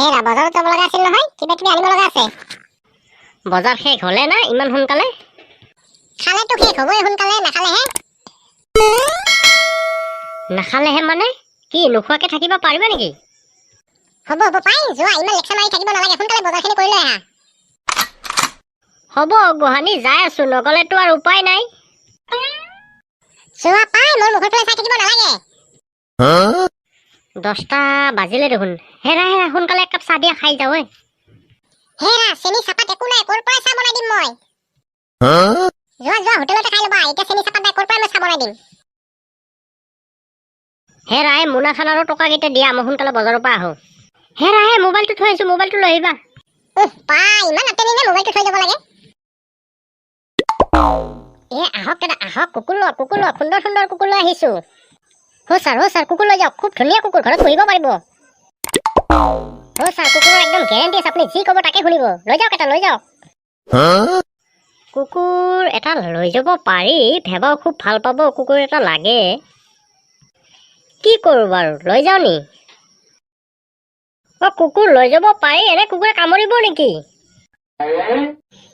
হেৰা, বজাৰত যাব লগা আছিল নহয়, কিবা কিবি আনিব লগা আছে। বজাৰ শেষ হ'লে না ইমান সোনকালে? খালেতো শেষ হ'বই সোনকালে, নাখালেহে। নাখালেহে মানে কি, নোখোৱাকে থাকিব পাৰিবা নেকি? হ'ব হ'ব পাই, যোৱা। ইমান লেকচাৰ মাৰি থাকিব নালাগে, সোনকালে বজাৰখিনি কৰি লৈ আহা। হ'ব গোহানি, যাই আছো। নগ'লেতো আৰু উপায় নাই। যোৱা পাই, মোৰ মুখৰ ফালে চাই থাকিব নালাগে। 10টা বাজিলে দেখোন। হেৰা হেৰা, সোনকালে একাপ চাহ দিয়া, খাই যাওঁ ঐ। হেৰা, চেনি চাহপাত একো নাই, ক'ৰ পৰা চাহ বনাই দিম মই? যোৱা যোৱা, হোটেলতে খাই ল'বা। এতিয়া চেনি চাহপাত নাই, ক'ৰ পৰা মই চাহ বনাই দিম? হেৰা, এই মোনাখানাৰো টকাকেইটা দিয়া, মই সোনকালে বজাৰৰ পৰা আহোঁ। হেৰা হে, মোবাইলটো থৈ আহিছোঁ, মোবাইলটো লৈ আহিবা। উহ পাই, ইমান নাটনি নে মোবাইলটো থৈ যাব লাগে? এ আহক দাদা, আহক। কুকুৰ লওক, কুকুৰ লওক। সুন্দৰ সুন্দৰ কুকুৰ লৈ আহিছোঁ। হো ছাৰ, হো ছাৰ, কুকুৰ লৈ যাওক। খুব ধুনীয়া কুকুৰ, ঘৰত পুহিব পাৰিব। হো ছাৰ, কুকুৰৰ একদম গেৰেণ্টি আছে, আপুনি যি ক'ব তাকে শুনিব। লৈ যাওক, এটা লৈ যাওক। কুকুৰ এটা লৈ যাব পাৰি, ভেবাও খুব ভাল পাব। কুকুৰ এটা লাগে। কি কৰোঁ বাৰু, লৈ যাওঁ নি? অ' কুকুৰ লৈ যাব পাৰি। এনে কুকুৰে কামুৰিব নেকি?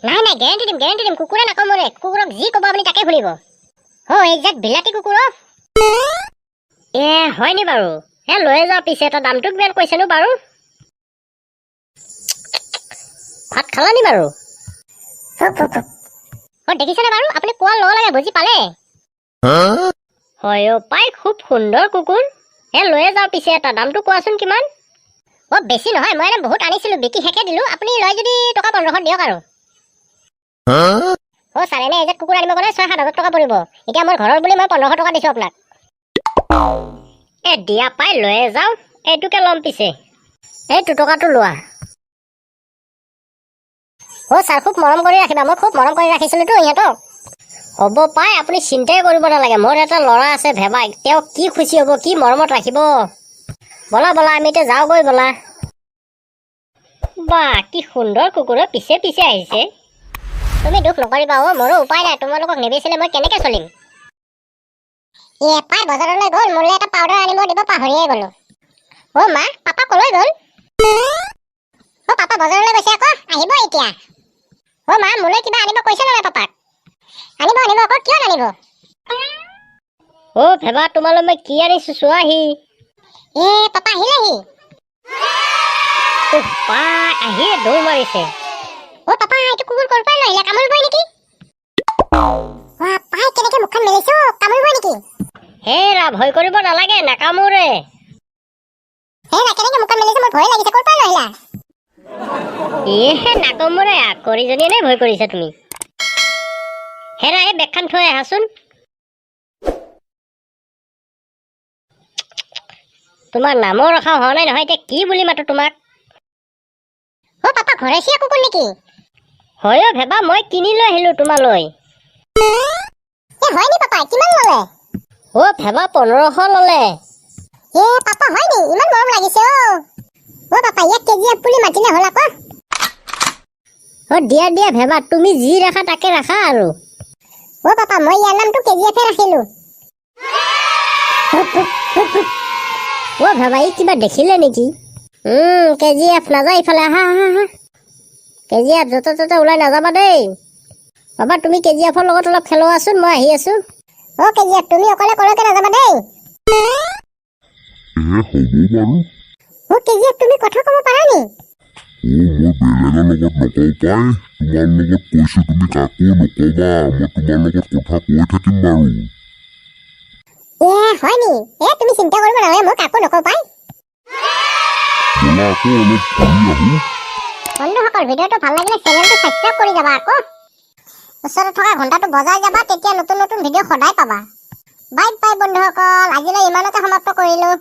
নাই নাই, গেৰেণ্টি দিম, গেৰেণ্টি দিম, কুকুৰে নাকামোৰে। কুকুৰক যি ক'ব আপুনি তাকে শুনিব। অ' এইজাত বিলাতী কুকুৰ অ'। এ হয় নি বাৰু? হে লৈ যাওঁ পিছে এটা। দামটো কিমান কৈছেনো বাৰু? ভাত খালা নি বাৰু? অ' দেখিছেনে বাৰু, আপুনি কোৱাৰ লগে লগে বুজি পালে। হয় অ' পাই, খুব সুন্দৰ কুকুৰ। হে লৈয়ে যাওঁ পিছে এটা। দামটো কোৱাচোন কিমান? অ' বেছি নহয়, মই এনে বহুত আনিছিলো, বিকি শেষে দিলো। আপুনি লয় যদি টকা 1500 দিয়ক আৰু। অ' ছাৰ, এনে এজাত কুকুৰ আনিব গ'লে 6-7 হাজাৰ টকা পৰিব। এতিয়া মোৰ ঘৰৰ বুলি মই 1500 টকা দিছোঁ আপোনাক। এ দিয়া পাই, লৈয়ে যাওঁ। এইটোকে ল'ম পিছে। এই দুটকাটো লোৱা। অ' ছাৰ, খুব মৰম কৰি ৰাখিবা। মই খুব মৰম কৰি ৰাখিছিলোতো ইহঁতক। হ'ব পাই, আপুনি চিন্তাই কৰিব নালাগে। মোৰ এটা ল'ৰা আছে ভেবাই, তেওঁ কি খুচি হ'ব, কি মৰমত ৰাখিব। ব'লা ব'লা, আমি এতিয়া যাওঁগৈ ব'লা। বা, কি সুন্দৰ কুকুৰৰ পিছে পিছে আহিছে। তুমি দুখ নকৰিবা অ', মোৰো উপায় নাই। তোমালোকক নিবেচিলে মই কেনেকে চলিম? এ পাই বজাৰলৈ গ'ল, মোলৈ এটা পাউডাৰ আনিব দিব পাহৰিয়ে গ'লো। অ' মা, পাপা কলৈ গ'ল? অ' পাপা বজাৰলৈ গৈছে আকৌ, আহিব এতিয়া। অ' মা, মোলৈ কিবা আনিব কৈছে নহয় পাপাক? আনিব আনিব আকৌ, কিয় নানিব? অ' ভেবা, তোমালৈ মই কি আনিছো চোৱাহি। এ পাপা আহিলেহি। উফ, পাই আহিয়ে দৌৰ মাৰিছে। অ' পাপা, এইটো কুকুৰ ক'ৰ পৰা লৈ আহিলা? কামুৰিবই নেকি? অ' পাই, কেনেকে মুখখন মেলিছো, কামুৰিবই নেকি? হেৰা, ভয় কৰিব নালাগে, নাকামোৰে। হেৰা, কেনেকে মুখখন মেলিছো, মোৰ ভয় লাগিছে। ক'ৰ পৰা লৈ আহিলা? এহে নাকামোৰে, আকৰিজনীয়ে নে ভয় কৰিছা তুমি? হেৰা, এই বেগখন থৈ আহাচোন। তোমাৰ নামো ৰখা হোৱা নাই নহয়, এতিয়া কি বুলি মাতো তোমাক? অ' পাপা, ঘৰচীয়া কুকুৰ নেকি? হয় অ' ভেবা, মই কিনি লৈ আহিলো তোমালৈ। এ হয় নি পাপা? কিমান ল'লে? অ' ভেবা, 1500 ল'লে। এ পাপা, হয় নি? ইমান মৰম লাগিছে অ'। অ' পাপা, ইয়াক কেজিএফ বুলি মাতিলে হ'ল আকৌ। অ' দিয়া দিয়া ভেবা, তুমি যি ৰাখা তাকে ৰাখা আৰু। অ' পাপা, মই ইয়াৰ নামটো কেজিএফে ৰাখিলো। অ' ভেবা, ই কিবা দেখিলে নেকি? কেজিএফ নাযায় ইফালে। আহা আহা আহা কেজিএফ, য'তে ত'তে ওলাই নাযাবা দেই। বাবা, তুমি কেজিএফৰ লগত অলপ খেলোৱাচোন, মই আহি আছো। অ' কেজিএফ, তুমি অকলে কলৈকে নাযাবা দেই। এ হ'ব বাৰু। অ' কেজিএফ, তুমি কথা ক'ব পাৰা নি? অ', মই বেলেগৰ লগত নকওঁ পাই, তোমাৰ লগত কৈছো। তুমি কাকো নকবা, মই তোমাৰ লগত কথা কৈ থাকিম বাৰু। এ হয় নি? এ তুমি চিন্তা কৰিব নালাগে, মই কাকো নকওঁ পাই। ব'লা আকৌ, অলপ ঘূৰি আহোঁ। বন্ধুসকল, ভিডিঅ'টো ভাল লাগিলে চেনেলটো ছাবস্ক্ৰাইব কৰি যাবা আকৌ। ওচৰত থকা ঘণ্টাটো বজাই যাবা, তেতিয়া নতুন নতুন ভিডিঅ' সদায় পাবা। বাই বাই বন্ধুসকল, আজিলৈ ইমানতে সমাপ্ত কৰিলোঁ।